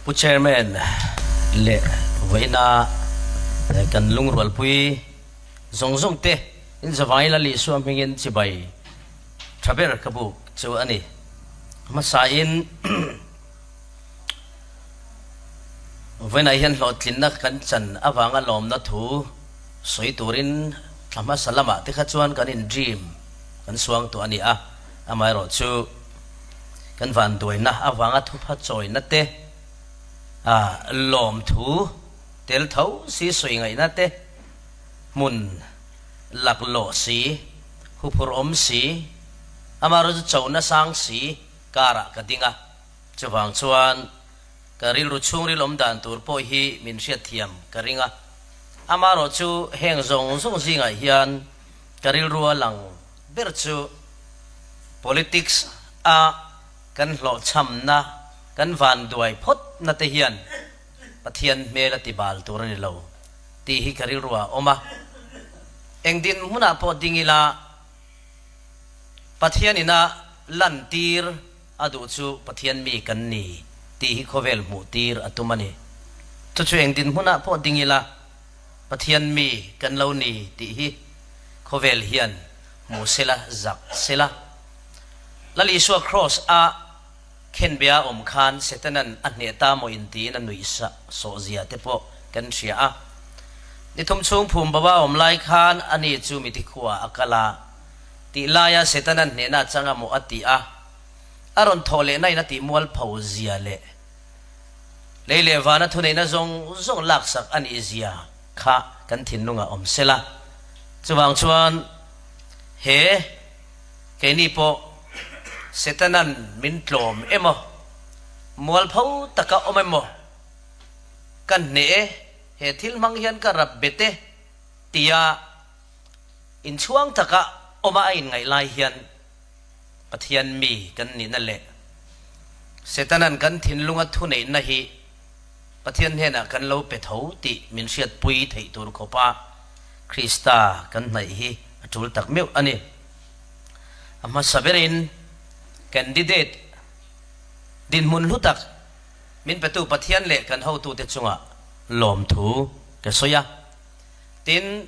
Pu Chairman leh vawiina kan lungrualpui zawng zawng te in zavai Lal Isua hmingin chibai tha ber ka buk chu a ni. Hmasain vawiinah hian hlawhtlinna kan chan avanga lawmna thu sawi turin thla hmasa lamah te kha chuan kan in dream kan suang tawh a ni a, amaherawhchu kan vanduaina avanga thupha chawina te, lawmthu tel tho si sawi ngaihna te, hmun laklawh si, huphurh awm si, amaherawhchu chohna sang si karah ka ding a, chuvang chuan ka rilru chhungril awm dan tur pawh hi min hriatthiam ka ring a, amaherawhchu heng zawng zawng zingah hian ka rilrua lang ber chu politics a kan hlawhchhamna, kan vanduai phawtna te hian Pathian hmel a ti bal tur a ni lo tih hi ka rilruah a awm a. Eng dinhmunah pawh ding ila Pathian ina lantir a duh chu Pathian mi kan ni tih hi khawvel hmuh tir a tum a ni. Chu chu eng dinhmunah pawh ding ila Pathian mi kan lo ni tih hi khawvel hian hmu sela, zak sela. Lal Isua Kraws a khenbia awm khan Setanan a hneh ta maw in tiin a nuih sawh zia te pawh kan hria a. Ni thum chhung phum bo a awm lai khan ani chu miti khua a kal a tih laia Setanan hnehna a chang a maw a ti a, a rawn thawh lehna in a tih mualpho zia leh lei leh vana thuneihna zawng zawng laksak a nih zia kha kan thinlungah awm sela. Chuvang chuan he. Keini pawh Setanan min tlawm emaw, mualpho taka awm emaw, ka hneh e, he thil hmang hian ka rap bet e tia inchhuang taka awma a inngaih lai hian Pathian mi kan nihna leh Setanan kan thinlunga thuneihna hi Pathian hnenah kan lo pe tho tih min hriatpui theih tur khawpa Krista kan hnaih hi a tul tak meuh a ni. A hmasa berin candidate dinhmun hlu tak min petu Pathian leh kan hotute chungah lawmthu ka sawi a. Tin,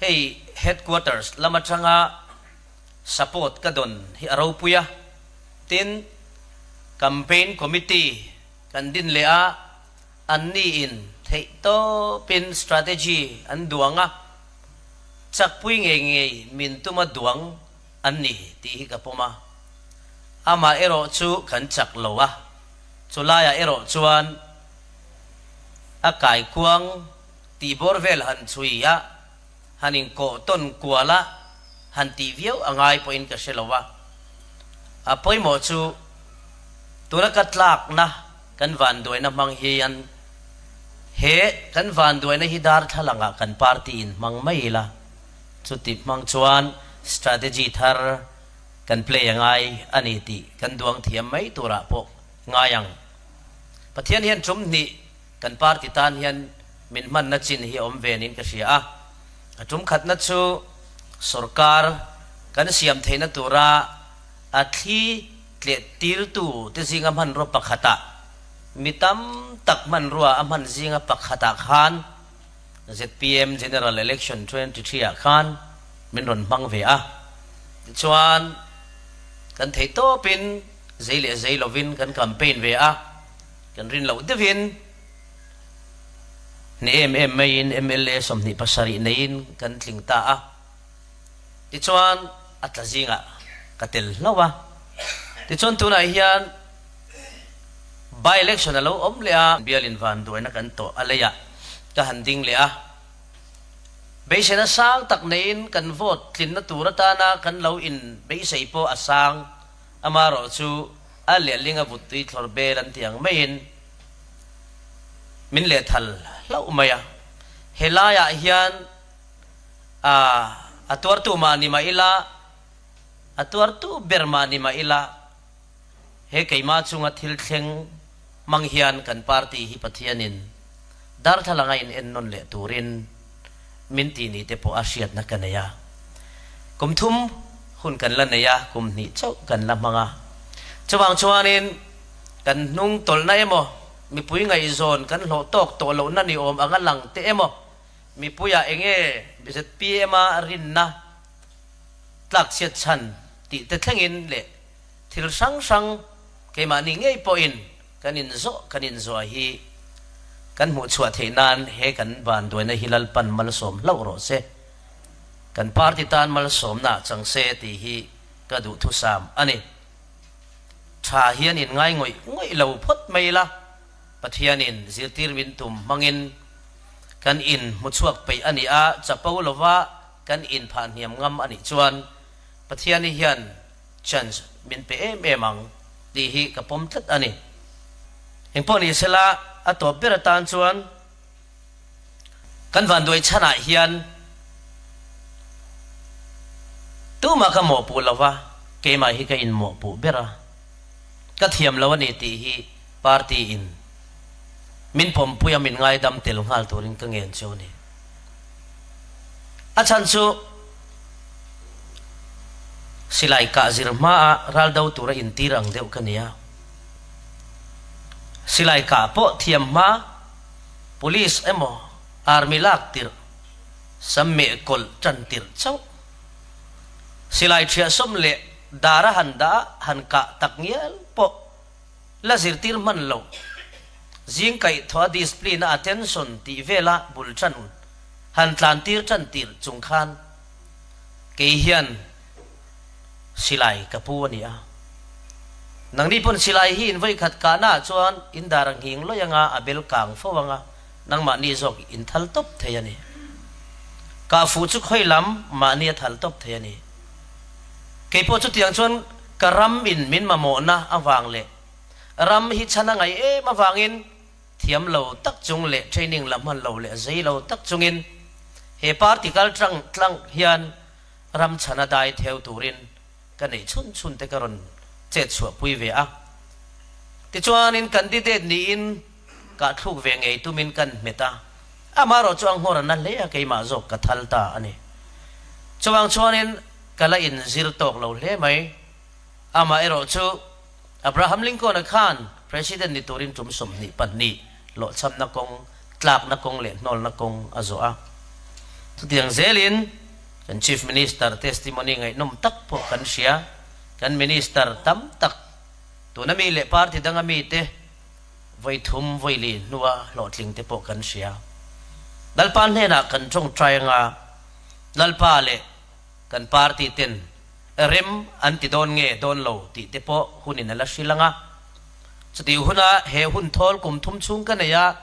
hei headquarters lam atanga support ka dawn hi a ropui a. Tin, campaign committee kan din leh a, Anni in theih tawpin strategy an duang a, chakpui ngei ngei min tuma duang an ni tih hi ka pawm a. Amah erawh chu kan chak lo a, chulaiah erawh chuan a kaikuang tih bawr vel han chhui a, han inkawh tawn kual a, han tih viau a ngai pawhin ka hre lo a. A pawimawh chu tuna ka tlakna kan vanduaina hmang hian he kan vanduaina hi darthlalangah kan party in hmang mai ila, chuti hmang chuan strategy thar kan play a ngai a ni tih kan duang thiam mai turah pawh ngai ang. Pathian hian tum hnih Kan party tan hian min hmanna chin hi a awm ve niin ka hria a. A tum khatna chu sorkar kan siam theihna tura a thli tleh tirtu te zinga hmanrua pakhatah mi tam tak hmanrua a hman zinga pakhatah khan zpm General Election 23 ah khan min rawn hmang ve a. Tichuan kan theih tawpin zei leh zei lovin kan campaign ve a. Kan rin loh deuhin hneh em em maiin mla 27 neiin kan tling ta a. Tichuan a tla zingah ka tel hlauh a. Tichuan tunah hian by election a lo awm leh a. Bialin vanduaina kan tawh a leiah ka han ding leh a. Beiseina sang tak neiin kan vote tlinna tur atana kan lo in beisei pawh a sang. Amaherawhchu A lehling a vut tui thlawr bel an ti ang maiin min lehthal hlauh mai a. Helaiah hian a a tuartu mah ni mah ila, a tuartu ber mah ni mah ila, he keimah chunga thil thleng hmang hian kan party hi Pathianin darthlalang a in ennawn leh turin min ti ni te pawh a hriatna ka nei a. Kum thum hun kan la nei a, kum hnih chauh kan la hmang a. Chuvang chuanin kan hnung tawlhna emaw? mipui ngaihzawn kan hlawh tawk tawh lohna ni awm anga lang te emaw, mipuiah enge zpm-a rinna tlakchhiat chhan tih te thlengin leh thil hrang hrang keimahni ngei pawhin kan inzawh kan inzawh hi kan hmuhchhuah theih nan he kan vanduaina hi Lalpan malsawm hlauh rawh se, kan party tan malsawmna chang se tih hi ka duhthusam a ni. Tha hian in ngai ngawih ngawih lo phawt mai ila, Pathianin zirtir min tum hmangin kan in hmuchhuak peih a ni a, chapo lova kan in phah hniam ngam a nih chuan Pathiani hian chance min pe em em ang tih hi ka pawm tlat a ni. Engpawh ni sela a tawp ber atan chuan Kan vanduai chhanah hian tumah ka mawhpuh lo va, keimah hi ka inmawhpuh ber a, ka thiam lo a ni tih hi party in min pawmpui a min ngaidam tel nghal turin ka ngen chu a ni. A chhan chu silai kah zir hmaa ral do tura intir ang deuh ka ni a, silai kah pawh thiam hma, Police emaw Army lak tirh, sam meh kawlh tan tirh chauh. Silai thiahsawm leh dar a han dah han kah tak ngial pawh la zirtir hman lo. Zing kaih thaw a discipline a attention tih vela bul tan han tlan tir tan tirh chung khan kei hian Silai ka pu a ni a. Nangni pawn silai hi in vawikhat kahna ah chuan in dar a nghing lawih anga a bel kang fo anga nangmahni zawk in thal tawp thei a ni. Kah fuh chu khawi lam mahni a thal tawp thei a ni. Keipawh chutiang chuan ka ram in min mamawhna avang leh ram hi chhan a ngaih em avangin thiam lo tak chung leh training la hman lo leh zei lo tak chungin he party kal tlang tlang hian Ram chhana dai theu turin ka neih chhun chhun te ka rawn chet chhuah pui ve a. Tichuanin candidate niin kah thluk ve ngei tumin kan hmet a, amaherawh chu a nghawr a na hle a, keimah zawk ka thal ta a ni. Chuvang chuanin ka la inzir tawk lo hle mai. Amaherawh chu Abraham Lincoln-a khan President ni turin tum 22 hlawhchhamna kawng, tlakna kawng leh hnawlna kawng a zawh a. Chutiang zelin kan Chief Minister testimony ngaihnawm tak pawh kan hria. Kan Minister tam tak, tuna mi leh party danga mite vawi thum vawi li hnua hlawhtling te pawh kan hria. Lalpa hnenah kan tawngtai anga Lalpa leh kan party ten rem an ti dawn nge dawn lo tih te pawh hunin a la hrilh ang a. Chutih huna he hun thawl kum thum chhung ka nei a,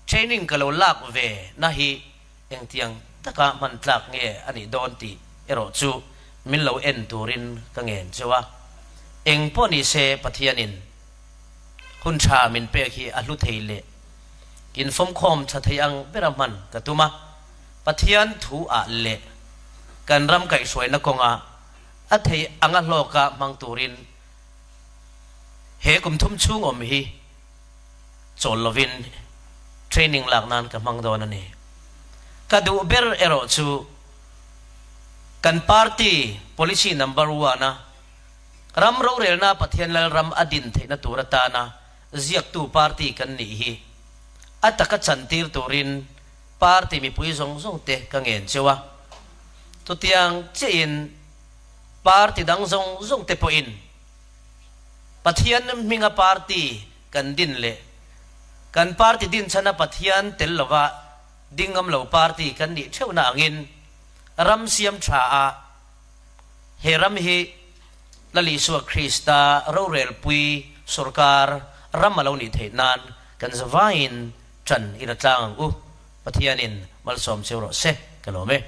training ka lo lak ve na hi engtiang taka hman tlak nge a nih dawn tih erawh chu min lo en turin ka ngen cheu a. Eng pawh ni se Pathianin hun tha min pek hi a hlu thei leh infawmkhawm tha thei ang bera hman ka tum a. Pathian thu ah leh kan ram kaihhruaina kawnga a thei anga hlawka hmang turin he kum thum chhung awm hi chawl lovin training lak nan ka hmang dawn a ni. Ka duh ber erawh chu kan party policy number one a ram rorelna Pathian Lalram a din theihna tur atana ziaktu party kan nih hi a taka chantir turin Party mipui zawng zawng te ka ngen cheu a, chutiang chiahin party dang zawng zawng te pawhin Pathian hminga party kan din leh kan party din chhana Pathian tel lova ding ngam lo party kan nih theuhna angin ram siam tha a he ram hi Lal Isua Krista rorelpui sorkar ram a lo nih theih nan kan zavaiin Ṭan i la tlang ang u. Pathianin malsawm cheu rawh se, ka lawm e.